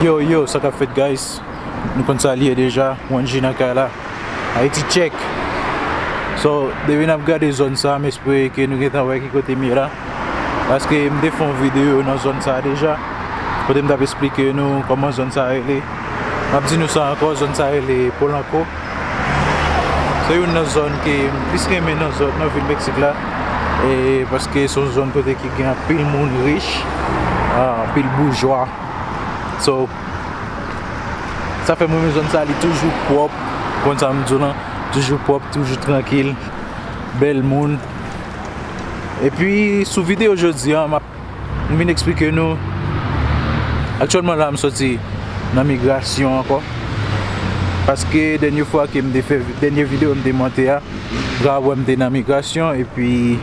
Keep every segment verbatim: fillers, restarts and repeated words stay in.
Yo, yo, sa k ap fèt, guys? Nou konn sa l ye deja, One G nan kay la. Haiti check. So, depi n ap gade zòn sa, m espere ke nou gentan wè ki kote m ye la. Paske m te fè yon videyo nan zòn sa deja, kote m t ap esplike nou kòman zòn sa rele. M ap di nou sa ankò, zòn sa rele Polanco. Se youn nan zòn ke m plis renmen nan zòn, nan vil Meksik la. E paske se yon zòn kote ki gen anpil moun rich, ah, anpil boujwa. So, sa fè m renmen zòn sa, li toujou pwòp, konn sa m di w lan, toujou pwòp, toujou trankil, bèl moun. Epi, sou videyo jodi a, m ap, m vin eksplike nou, aktyèlman la, m soti nan migrasyon ankò. Paske dènye fwa ke m te fè, dènye videyo m te monte a, m ka wè m te nan migrasyon, epi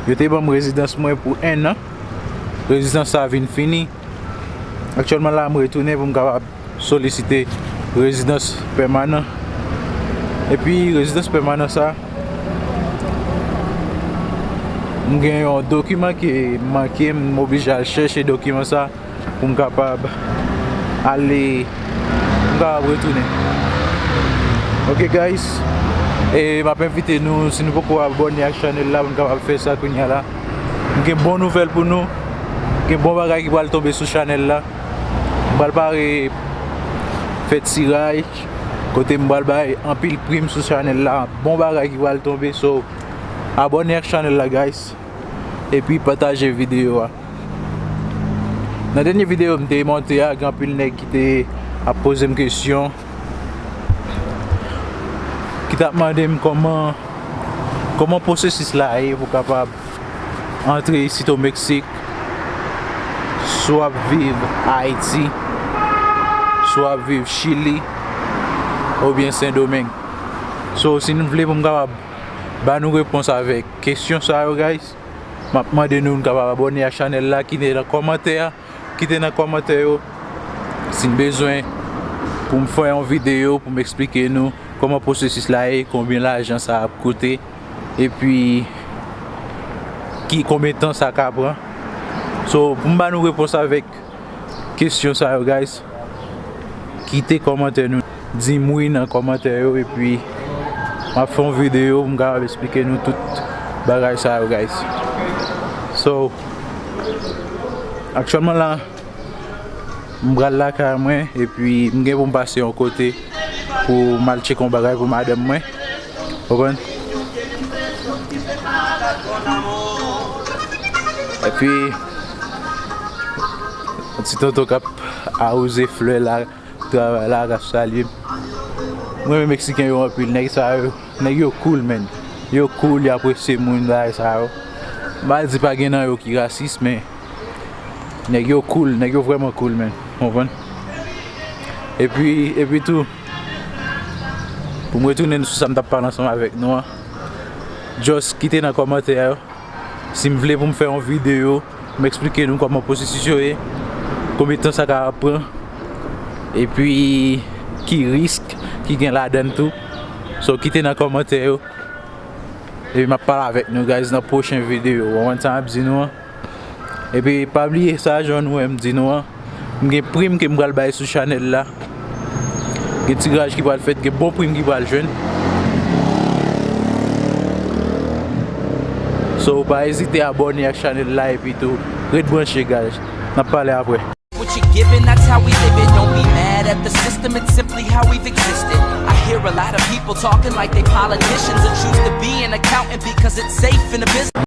yo te ban m rezidans mwen pou en an. Rezidans sa vin fini. Aktyèlman la, m retounen pou m kapab solisite rezidans pèmanan. Epi rezidans pèmanan sa, m gen yon dokiman ki manke, m oblije al chèche dokiman sa pou m kapab ale, pou m kapab retounen. Ok, guys, e m ap envite nou, si nou poko abòne ak chanèl la, pou nou kapab fè sa kounye a la. M gen bon nouvèl pou nou. Gen bon bagay ki pral tonbe sou chanèl la. M pral pare fè tiraj, kote m pral bay anpil prim sou chanèl la. Bon bagay ki pral tonbe, so abòne ak chanèl la, guys. Epi pataje videyo a. Nan dènye videyo m te monte a, gen anpil nèg ki te ap poze m kesyon, ki t ap mande m kòman, kòman pwosesis la ye pou kapab antre isit o Meksik, si w ap viv Ayiti, si w ap viv Chili, oubyen Sendomeng. So, si nou vle pou m kapab ba nou repons avèk kesyon sa yo, guys, m ap mande nou, nou kapab abòne ak chanèl la, kite nan kòmantè a, kite nan kòmantè yo si n bezwen pou m fè yon videyo pou m eksplike nou kòman pwosesis la ye, konbyen lajan sa ap koute, epi ki, konbyen tan sa ka pran. So, pou m ba nou repons avèk kesyon sa yo, guys, kite kòmantè nou. Di m wi nan kòmantè yo, epi m ap fè yon videyo pou m kapab eksplike nou tout bagay sa yo, guys. So, aktyèlman la, m pral lakay mwen, epi m gen pou m pase yon kote pou m al tcheke yon bagay pou madanm mwen. Konprann? Epi, yon ti tonton k ap awoze flè la, travay la, k ap salye m. Mwen renmen Meksiken yo anpil, nèg sa yo, nèg yo cool, man. Yo cool, yo apresye moun, bagay sa yo. M pa di pa gen nan yo ki rasis, men nèg yo cool, nèg yo vrèman cool, man. Konprann? Epi, epi tou, pou m retounen sou sa m t ap pale ansanm avèk nou an, just kite nan kòmantè yo si m vle pou m fè yon videyo, m eksplike nou kòman pwosesis yo ye, konbyen tan sa ka pran, epi ki risk ki gen ladan l tou. So, kite nan kòmantè yo, epi m ap pale avèk nou, guys, nan pwochen videyo. Ou konprann sa m ap di nou an? Epi pa bliye sa, jan nou wè m di nou an, m gen prim ke m pral bay sou chanèl la. Gen tiraj ki pral fèt, gen bon prim ki pral jwenn. So, pa ezite abòne ak chanèl la, epi tou, ret branche, guys. N ap pale apre. What you giving, that's how we live it. Don't be mad at the system, it's simply how we've existed. I hear a lot of people talking like they politicians and choose to be an accountant because it's safe in the business.